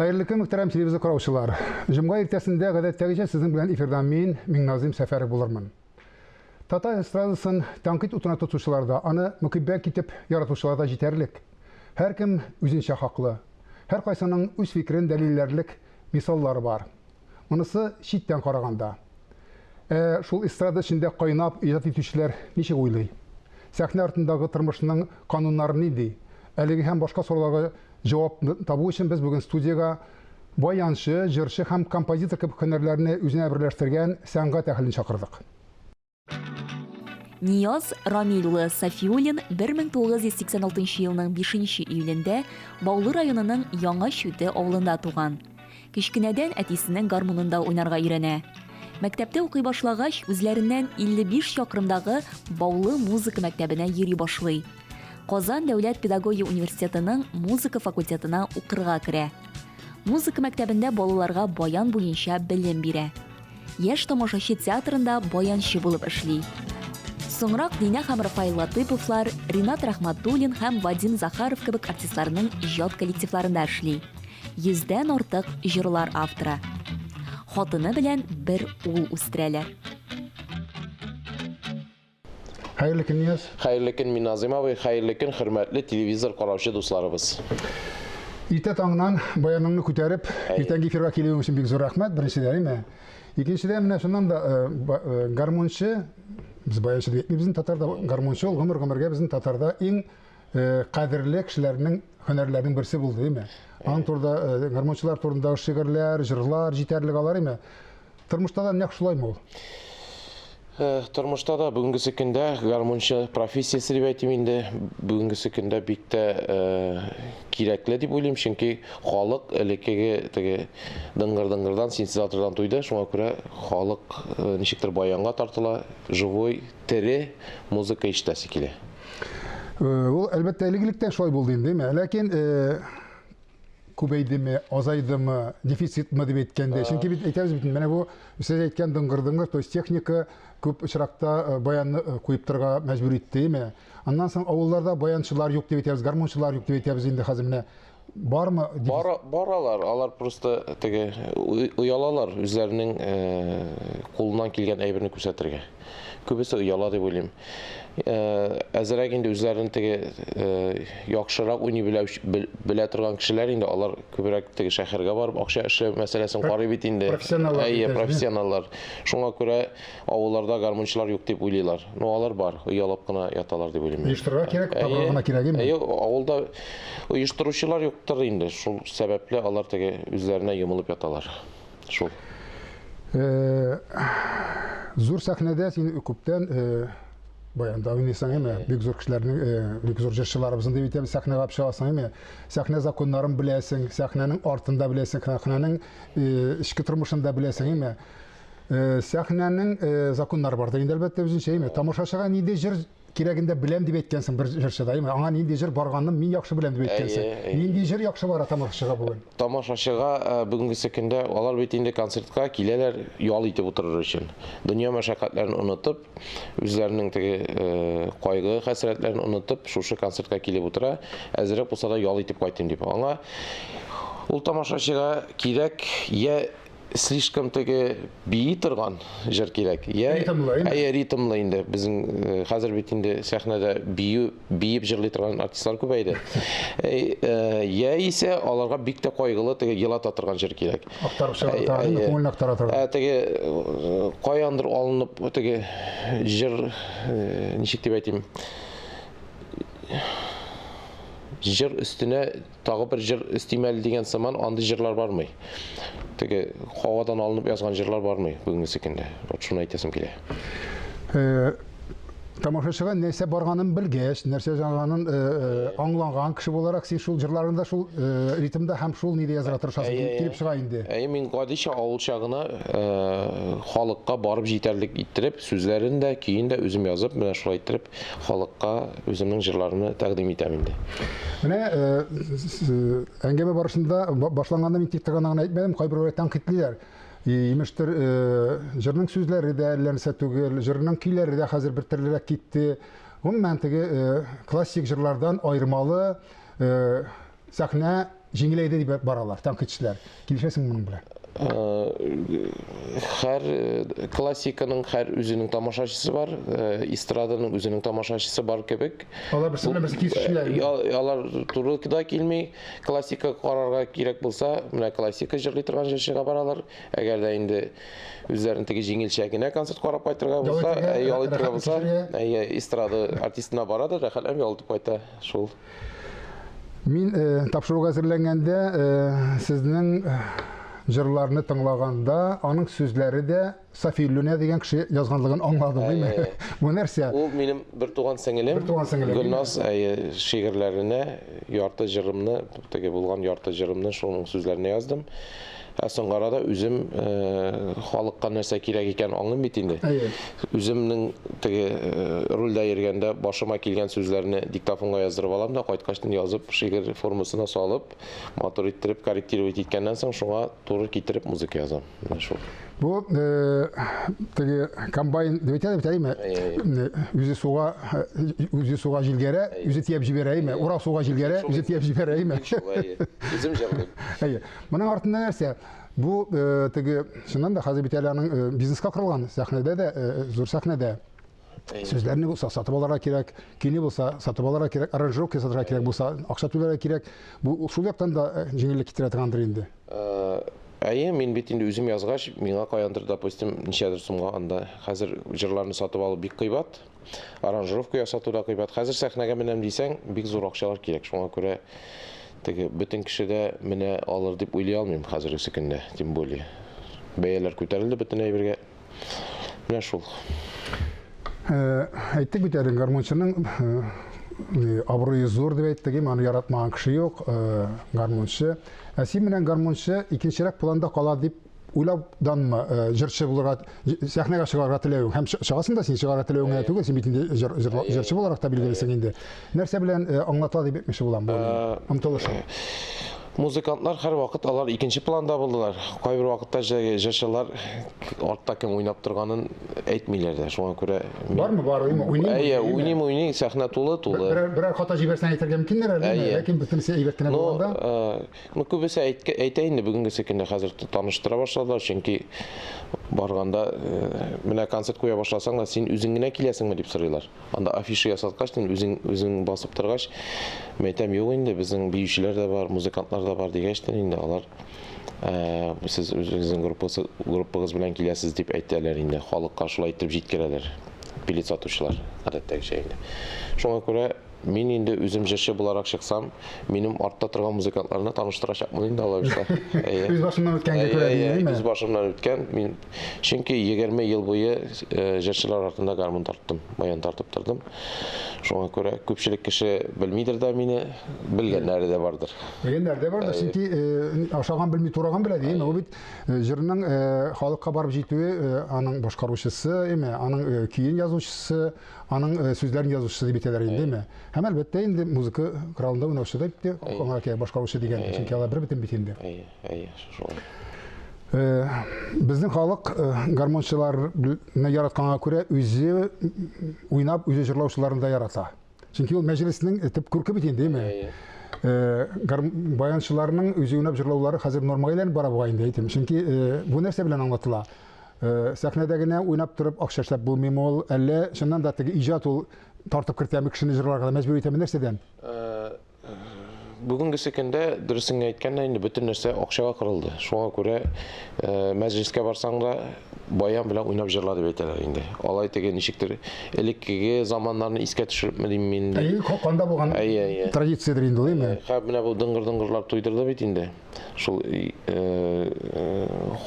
Хәерле көн, мөхтәрәм телевизор караучылар. Җомга иртәсендә гадәттәгечә сезнең белән эфирда мин, Миңназим Сәфәров булырмын. Татар эстрадасын тәнкыйть утына тотучылар да, аны мөкиббән китеп яратучылар да җитәрлек. Һәркем үзенчә хаклы. Һәркайсының үз фикерен дәлилләрлек мисаллары бар. Монысы читтән караганда. Ә шул эстрада эчендә кайнап иҗат итүчеләр ничек уйлый? Сәхнә артындагы тормышның кануннары нинди? Әлеге һәм башка сорауларга җавап табу өчен без бүген студиягә баянчы, җырчы һәм композитор кебек һөнәрләрне үзенә берләштергән сәнгать әһелен чакырдык. Нияз Рамил улы Сафиуллин 1986 елның 5 июлендә Баулы районының Яңа Чүте авылында туган. Кечкенәдән әтисенең гармунында уйнарга өйрәнә. Мәктәптә укый башлагач, үзләреннән 55 чакрымдагы Баулы музыка мәктәбенә йөри башлый. Казан дәүләт педагогия университетының музыка факультетына укырга керә. Музыка мәктәбендә балаларга баян буенча белем бирә. Яшь тамашачы театрында баянчы булып эшли. Соңрак Динә һәм Рафаэль Латыйповлар, Ринат Рахматуллин һәм Вадим Захаров кебек артистларның иҗат коллективларында эшли. Йөздән артык җырлар авторы. Хатыны белән бер ул үстерәләр. Хәерле көн, Нияз. Хәерле көн, Миназим абый, хәерле көн, хөрмәтле телевизор караучы дусларыбыз. Иртә таңнан баяныңны күтәреп, иртәнге эфирга килүең өчен бик зур рәхмәт, беренчедән, әйме? Икенчедән, менә шуннан да э, э, гармунчы, без баянчы дип әйтмибез, татарда гармунчы ул гомер-гомергә безнең татарда иң э, кадерле кешеләрнең һөнәрләренең берсе булды, әйме? Аның турында гармунчылар турындагы шигырьләр, җырлар җитәрлек алар, әйме? Тормышта да нәкъ шулаймы ул? Э, тормышта да бүгенгесе көндә гармунчы профессиясе дип әйтим инде, бүгенгесе көндә бик тә э, кирәкле дип уйлыйм, чөнки халык элеккеге теге дыңгыр-дыңгырдан, синтезатордан туйды, шуңа күрә халык э, ничектер баянга тартыла, живой, тере музыка ишетәсе килә. Ул, әлбәттә, элек-электән шулай булды инде, ләкин күбәйдеме, азайдымы, дефицитмы дип әйткәндә. Чөнки бит әйтәбез бит, менә бу сез әйткән дыңгыр-дыңгыр, то есть техника күп очракта э, баянны э, куеп торырга мәҗбүр итте, әйме? Аннан соң авылларда баянчылар юк дип әйтәбез, гармунчылар юк дип әйтәбез инде хәзер менә. Бармы? Бар, бар алар, алар просто теге оялалар үзләренең э, кулыннан килгән әйберне күрсәтергә. Күбесе ояла дип уйлыйм. Э, әзерәк инде үзләрен теге э, яхшырак уйный белә, белә торган кешеләр инде алар күбрәк теге шәһәргә барып акча эшләү мәсьәләсен карый бит инде. Профессионаллар. Әйе, профессионаллар. Шуңа күрә авылларда гармунчылар юк дип уйлыйлар. Ну, алар бар, оялып кына яталар дип уйлыйм. Оештырырга кирәк, табырга гына кирәк, әйе. Авылда оештыручылар юктыр инде. Шул сәбәпле алар теге үзләренә йомылып яталар. Шул. Э, зур сәхнәдә син күптән э, баянда уйныйсың, әйме? Бик зур кешеләрнең, э, бик зур җырчыларыбызның дип әйтәбез, сәхнәгә алып чыгасың, әйме? Сәхнә законнарын беләсең, сәхнәнең артын да беләсең, сәхнәнең эчке тормышын да беләсең, әйме? Сәхнәнең законнары бардыр инде, әлбәттә, үзенчә, әйме? Тамашачыга нинди җыр Кирәген дә беләм дип әйткәнсең бер җырчыда, әйме? Аңа нинди җыр барганын мин яхшы беләм дип әйткәнсең. Әйе, әйе. Нинди җыр яхшы бара тамашачыга бүген? Тамашачыга э, бүгенгесе көндә алар бит инде концертка киләләр ял итеп утырыр өчен. Дөнья мәшәкатьләрен онытып, үзләренең теге э, кайгы хәсрәтләрен онытып, шушы концертка килеп утыра, әзрәк булса да ял итеп кайтыйм дип. Аңа ул тамашачыга кирәк я слишком теге бии торган җыр кирәк. Я Ритмлы, инде. Әйе, ритмлы инде. Безнең э, хәзер бит инде сәхнәдә бию, биеп җырлый торган артистлар күбәйде. Әй, э, яисә аларга бик тә кайгылы теге елата торган җыр кирәк. Актарып чыгара Әй, торган, әйе. күңелне актара торган. Ә теге э, каяндыр алынып теге җыр э, ничек дип әйтим? Җыр өстенә Тагы бер җыр өстим әле дигән сыман андый җырлар бармый. Теге һавадан алынып язган җырлар бармый бүгенгесе көндә. Вот шуны әйтәсем килә. Э, тамашачыга нәрсә барганын белгәч, нәрсә җанганын э, э, аңлаган кеше буларак, син шул җырларыңда шул ритмда һәм шул нидә язарга тырышасың, килеп чыга инде. Әйе, мин гадичә авылча гына халыкка барып җитәрлек иттереп, сүзләрен дә, көен дә үзем язып, менә шулай иттереп халыкка үземнең җырларымны тәкъдим итәм инде. Менә э, э, әңгәмә барышында башланганда мин тик торганда гына әйтмәдем, кайберәүләр тәнкыйтьлиләр. Имештер, э, җырның сүзләре дә әллә нәрсә түгел, җырның көйләре дә хәзер бер төрлерәк китте. Гомумән, теге классик җырлардан аермалы сәхнә җиңеләйде дип баралар тәнкыйтьчеләр. Килешәсеңме моның белән? Һәр классиканың һәр үзенең тамашачысы бар, эстраданың үзенең тамашачысы бар кебек. Алар берсе белән берсе килешмиләр. Алар туры да килми. Классика карарга кирәк булса, менә классика җырлый торган җырчыга баралар. Әгәр дә инде үзләрен теге җиңелчә генә концерт карап кайтырга булса, ял итәргә булса, эстрада артистына бара да рәхәтләнеп ял итеп кайта. Шул. Мин э, тапшыруга әзерләнгәндә э, сезнең э, җырларны тыңлаганда аның сүзләре дә Сафиуллина дигән кеше язганлыгын аңладым, димме? Бу нәрсә? Ул минем бер туган сеңелем. Бер туган сеңелем. Гөлназ әйе, шигырьләренә ярты җырымны, теге булган ярты җырымны шуның сүзләренә яздым. Ә соңгы арада үзем э, халыкка нәрсә кирәк икәнен аңлыйм бит инде. Әйе. Үземнең теге э, рульдә йөргәндә башыма килгән сүзләрне диктофонга яздырып алам да, кайткачтын язып, шигырь формасына салып, матур иттереп корректировать иткәннән соң шуңа туры китереп музыка язам. Менә шул. Бу э, теге комбайн дип әйтәләр бит, әйеме? Үзе суга үзе суга җилгәрә, үзе тияп җибәрә, әйеме? Урак суга җилгәрә, үзе тияп җибәрә, әйеме? Үзем җырлыйм. Әйе. Моның артында нәрсә? Бу э, теге чыннан да хәзер бит әле аның э, бизнеска корылган сәхнәдә дә, э, зур сәхнәдә. Сүзләрне булса сатып алырга кирәк, көйне булса сатып алырга кирәк, аранжировка ясатырга кирәк булса, акча түләргә кирәк. Бу шул яктан да җиңеллек китерә торгандыр инде. Әйе, мин бит инде үзем язгач, миңа каяндыр, допустим, ничәдер сумга анда хәзер җырларны сатып алу бик кыйбат. Аранжировка ясату да кыйбат. Хәзер сәхнәгә менәм дисәң, бик зур акчалар кирәк. Шуңа күрә теге бөтен кеше дә менә алыр дип уйлый алмыйм хәзергесе көндә, тем более. Бәяләр күтәрелде бөтен әйбергә. Менә шул. Э, әйттек бит әле, гармунчының э, абруе зур дип әйттек, аны яратмаган кеше юк, э, гармунчы. Ә син менә гармунчы икенчерәк планда кала дип уйлауданмы э, җырчы булырга сәхнәгә чыгарга теләвең һәм чыгасың да син чыгарга теләвең генә түгел син бит инде җырчы буларак та билгелесең инде нәрсә белән э, аңлатыла дип әйтмекче булам бу э, омтылышың музыкантлар һәрвакыт алар икенче планда булдылар кайбер вакытта җырчылар артта кем уйнап торганын әйтмиләр дә шуңа күрә бармы бар уйныймы әйе уйныйм уйныйм сәхнә тулы тулы берәр берәр хата җибәрсәң әйтергә мөмкиннәр әле ләкин бөтенесе әйбәт кенә булганда Ну, күбесе әйтә инде бүгенгесе көндә хәзер таныштыра башладылар, чөнки барганда э, менә концерт куя башласаң да, син үзең генә киләсеңме дип сорыйлар. Анда афиша ясаткач, син үзең үзең басып торгач, мин әйтәм, юк инде, безнең биючеләр дә бар, музыкантлар да бар дигәч тә инде алар э, сез үзегезнең группасы группагыз белән киләсез дип әйтәләр инде, халыкка шулай итеп җиткерәләр. Билет сатучылар гадәттәгечә инде. Шуңа күрә Мин инде үзем җырчы буларак чыксам, минем артта торган музыкантларны таныштырачакмын инде алай булса. Әйе. Үз башымнан үткәнгә күрә димме? Үз башымнан үткән. Мин чөнки 20 ел буе э, җырчылар артында гармун тарттым, баян тартып тордым. Шуңа күрә күпчелек кеше белмидер дә мине, белгәннәре дә бардыр. Белгәннәре дә бардыр, чөнки э, ашаган белми, тураган белә димме? Ул бит э, җырның халыкка барып җитүе, аның башкаручысы, әйме, аның көен язучысы, Аның э, сүзләрен язучысы дип әйтәләр инде, ме? Һәм әлбәттә инде музыка коралында уйнаучы да бит аңа кирәк башкаручы дигән, чөнки алар бер бөтен бит инде. Әйе, әйе, шулай. Э, безнең халык э, гармунчыларны яратканга күрә үзе уйнап, үзе җырлаучыларны да ярата. Чөнки ул мәҗлеснең төп күрке бит инде, әйеме? Баянчыларның үзе уйнап җырлаулары хәзер нормага әйләнеп бара бугай инде, әйтем. Чөнки бу нәрсә белән аңлатыла? Э, сәхнәдә генә уйнап торып акча эшләп булмыймы ул, әллә чыннан да теге иҗат ул тартып кертәме кешене җырларга мәҗбүр итәме нәрсәдән? Э, бүгенгесе көндә дөресен әйткәндә инде бөтен нәрсә акчага корылды. Шуңа күрә э, мәҗлескә барсаң да баян белән уйнап җырла дип әйтәләр инде. Алай теге ничектер элеккеге заманнарны искә төшерепме дим мин. Әйе, канда булган традициядер инде ул, әйеме? Хәп менә бу дыңгыр-дыңгырлар туйдырды бит инде. Шул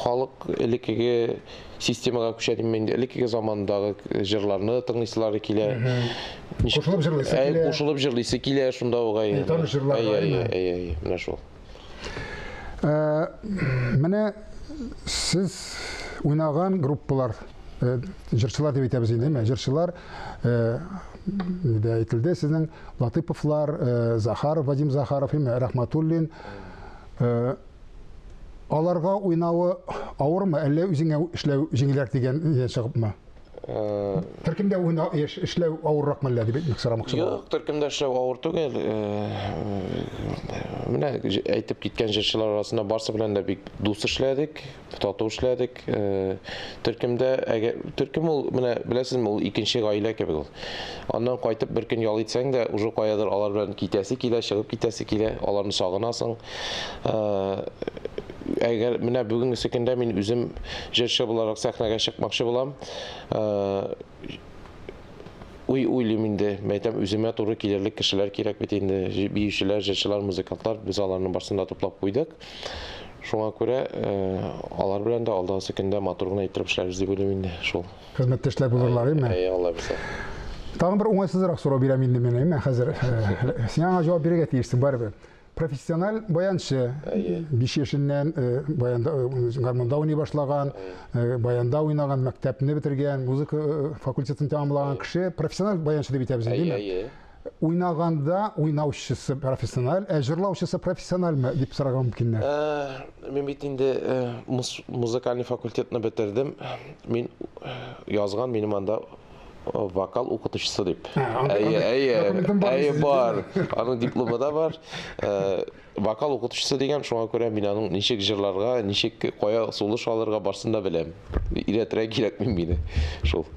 халык элеккеге системага күчә дим инде. Элеккеге замандагы җырларны тыңлыйсылары килә. Кушылып җырлыйсы килә. Кушылып җырлыйсы килә шунда ук. Таныш җырлар. Әйе, әйе, әйе, менә шул. Менә сез уйнаган группалар, җырчылар дип әйтәбез инде, әйме? Җырчылар, нидә әйтелде сезнең Латыповлар, Захаров, Вадим Захаров, әйме, Рахматуллин. Э, аларга уйнавы авырмы, әллә үзеңә эшләү җиңелрәк дигән чыгыпмы? Төркемдә уйнау, эшләү авыррак мәллә дип әйтмәк сорамакчы булам. Юк, төркемдә эшләү авыр түгел. Менә әйтеп киткән җырчылар арасында барсы белән дә бик дус эшләдек, тату эшләдек. Төркемдә, әгәр төркем ул, менә беләсезме, ул икенче гаилә кебек ул. Аннан кайтып бер көн ял итсәң дә, уже каядыр алар белән китәсе килә, чыгып китәсе килә, аларны сагынасың. Әгәр менә бүгенгесе көндә мин үзем җырчы буларак сәхнәгә чыкмакчы булам. Уй уйлыйм инде, мәйтәм, үземә туры килерлек кешеләр кирәк бит инде. Биючеләр, җырчылар, музыкантлар, без аларның барсын да туплап куйдык. Шуңа күрә алар белән дә алдагысы көндә матур гына иттереп эшләрбез дип уйлыйм инде, шул. Хезмәттәшләр булырлар, әйме? Әйе, Алла бирсә. Тагын бер уңайсызрак сорау бирәм инде мин, әйме, хәзер. Син аңа җавап бирергә тиешсең барыбер. Профессиональ баянчы. 5 яшеннән баянда гармунда уйный башлаган, баянда уйнаган, мәктәпне бетергән, музыка факультетын тәмамлаган кеше профессиональ баянчы дип әйтәбез инде, әйеме? Уйнаганда уйнаучысы профессиональ, ә җырлаучысы профессиональме дип сорарга мөмкиннәр. Мин бит инде музыкальный факультетны бетердем. Мин язган, минем анда вокал укытучысы дип. Әйе, әйе, әйе бар. Аның дипломы да бар. Э, вокал укытучысы дигән, шуңа күрә мин аның ничек җырларга, ничек кая сулыш алырга барсын да беләм. Өйрәтергә кирәкми мине. Шул.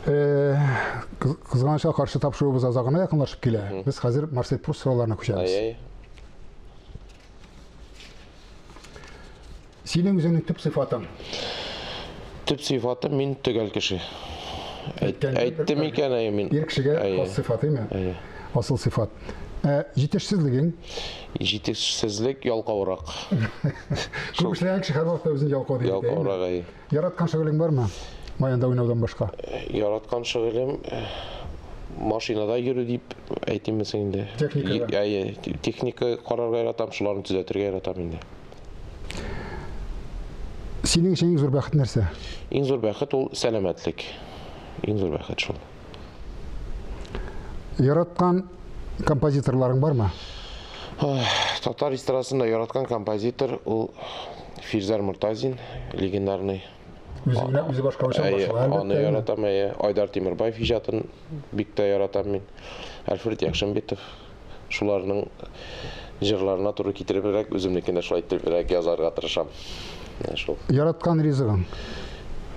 Э, кызганычка каршы тапшыруыбыз азагына якынлашып килә. Без хәзер Марсель Пруст сорауларына күчәбез. Әйе. Синең үзеңнең төп сыйфатың? Төп сыйфатым мин төгәл кеше. Әйттем икән, әйе мин. Ир кешегә хас сыйфат, әйеме? Асыл сыйфат. Ә җитешсезлегең? Җитешсезлек ялкаурак. Күп эшләгән кеше һәрвакытта үзен ялкау дип әйтә. Ялкаурак, әйе. Яраткан шөгылең бармы? Баянда уйнаудан башка. Яраткан шөгылем машинада йөрү дип әйтимме соң инде. Техникада. Әйе, техника карарга яратам, шуларны төзәтергә яратам инде. Синең өчен иң зур бәхет нәрсә? Иң зур бәхет ул сәламәтлек. Иң зур бәхет шул. Яраткан композиторларың бармы? Татар эстрадасында яраткан композитор ул Фирзәр Мортазин, легендарный. Үзе генә үзе башкаручан башкара, әлбәттә. Аны яратам, әйе. Айдар Тимербаев иҗатын бик тә яратам мин. Альфред Якшимбетов. Шуларның җырларына туры китеребрәк, үземнекен дә шулай итебрәк язарга тырышам. Менә шул. Яраткан ризыгың?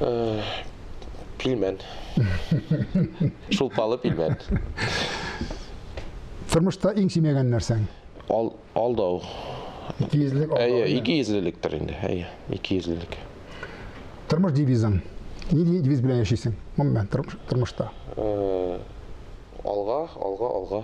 Э, пилмән. Шулпалы пилмән. Тормышта иң сөймәгән нәрсәң? Ал, алдау. Икейөзлелек, алдау. Әйе, икейөзлелектер инде. Әйе, икейөзлелек. Тормыш девизың. Нинди девиз белән яшисең? Гомумән, тормышта. Э, Алга, алга, алга.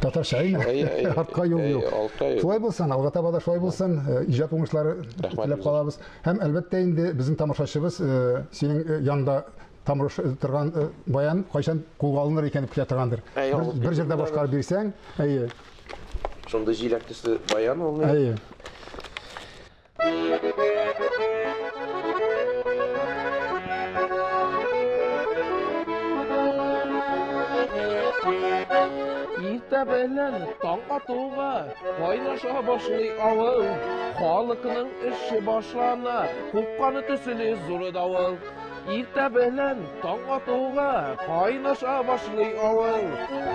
Татарча, әйме? Әйе, әйе. Артка юл Әйе, юк. артка юл. Шулай булсын, алга таба да шулай булсын. Э, иҗат уңышлары Рәхмәт, теләп калабыз. Һәм әлбәттә инде безнең тамашачыбыз э, синең э, янда тамыш торган баян кайчан кулга алыныр икән дип көтә торгандыр. Әйе, Бер, алып бер җырда башкарып бирсәң, әйе. Шундый җиләк төсле баян ул. Әйе. Иртә белән таң атуга кайнаша башлый авыл. Халыкның эше башлана, купканы төсле зур давыл. Иртә белән таң атуга кайнаша башлый авыл.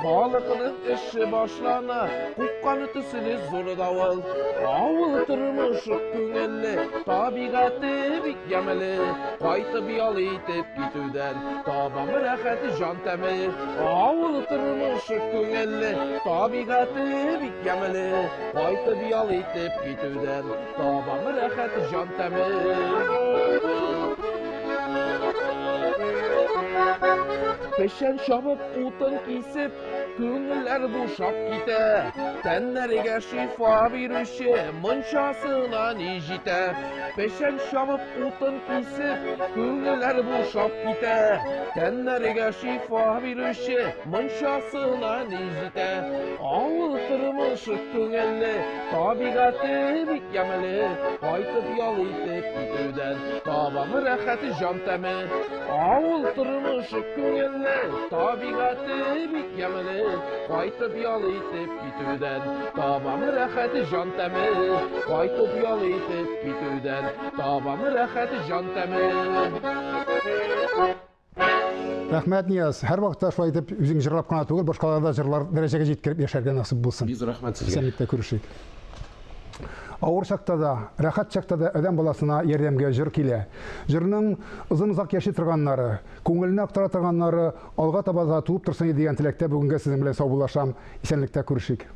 Халыкның эше башлана, купканы төсле зур давыл. Авыл тормышы күңелле, табигате бик ямьле. Кайтып ял итеп китүдән табам рәхәт җан тәме. Авыл тормышы күңелле, табигате бик ямьле. Кайтып ял итеп китүдән табам рәхәт җан тәме. Печән чабып, утын кисеп, күңелләр бушап китә. Тәннәргә шифа бирүче мунчасына ни җитә. Печән чабып, утын кисеп, күңелләр бушап китә. Тәннәргә шифа бирүче мунчасына ни җитә. Авыл тормышы күңелле, табигате бик ямьле. Кайтып ял итеп китүдән табам рәхәт җан тәме. Авыл тормышы күңелле, табигате бик ямьле. Кайтып ял итеп китүдән табам рәхәт җан тәме. Кайтып ял итеп китүдән табам рәхәт җан тәме. Рәхмәт, Нияз. Һәрвакытта шулай итеп үзең җырлап кына түгел, башкаларга да җырлар дәрәҗәгә җиткереп яшәргә насыйп булсын. Бик зур рәхмәт сезгә. Исәнлектә күрешик. Авыр чакта да, рәхәт чакта да адәм баласына ярдәмгә җыр килә. Җырның озын-озак яши торганнары, күңелне актара торганнары алга таба да туып торсын иде дигән теләктә бүгенгә сезнең белән саубуллашам. Исәнлектә күрешик.